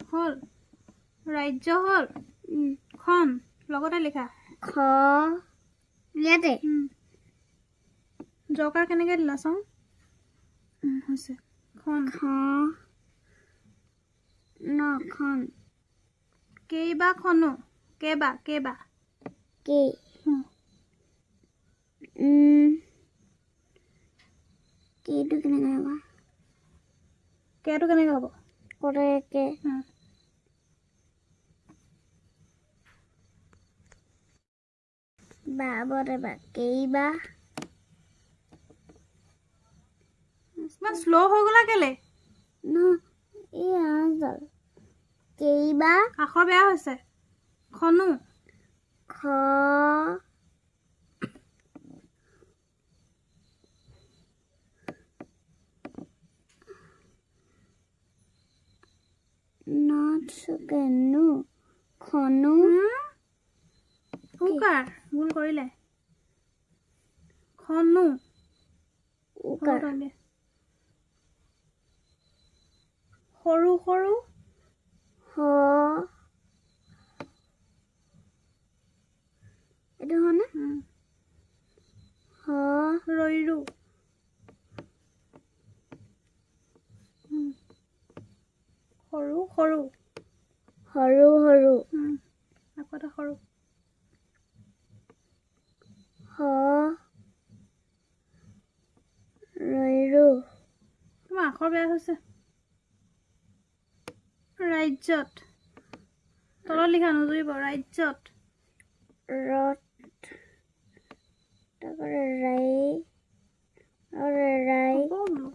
হ'ল ৰাজ্য হ'ল খন লগতে লিখা খ ইয়াতে জকাৰ কেনেকৈ দিলা চাওঁ হৈছে খন খ ন খন কেইবাখনো কেইবা কেইবা কে কেটো কেনেকৈ হ'ব কেটো কেনেকৈ হ'ব কৰে কে বা বৰে বা কেইবা ইমান শ্ল' হৈ গ'লা কেলে ন এই আঁচডাল কেইবা আখৰ বেয়া হৈছে খনো খ নু খনো উকাৰ ভুল কৰিলে খনো উকাৰ সৰু সৰু হ এইটো হয়নে হ ৰৈৰু সৰু সৰু সৰু সৰু আকৌ এটা সৰু হ ৰৈৰু তোমাৰ আখৰ বেয়া হৈছে ৰাজ্যত তলত লিখা নুজুৰিব ৰাজ্যত ৰত তাৰপৰা ৰাই ৰাই বোলো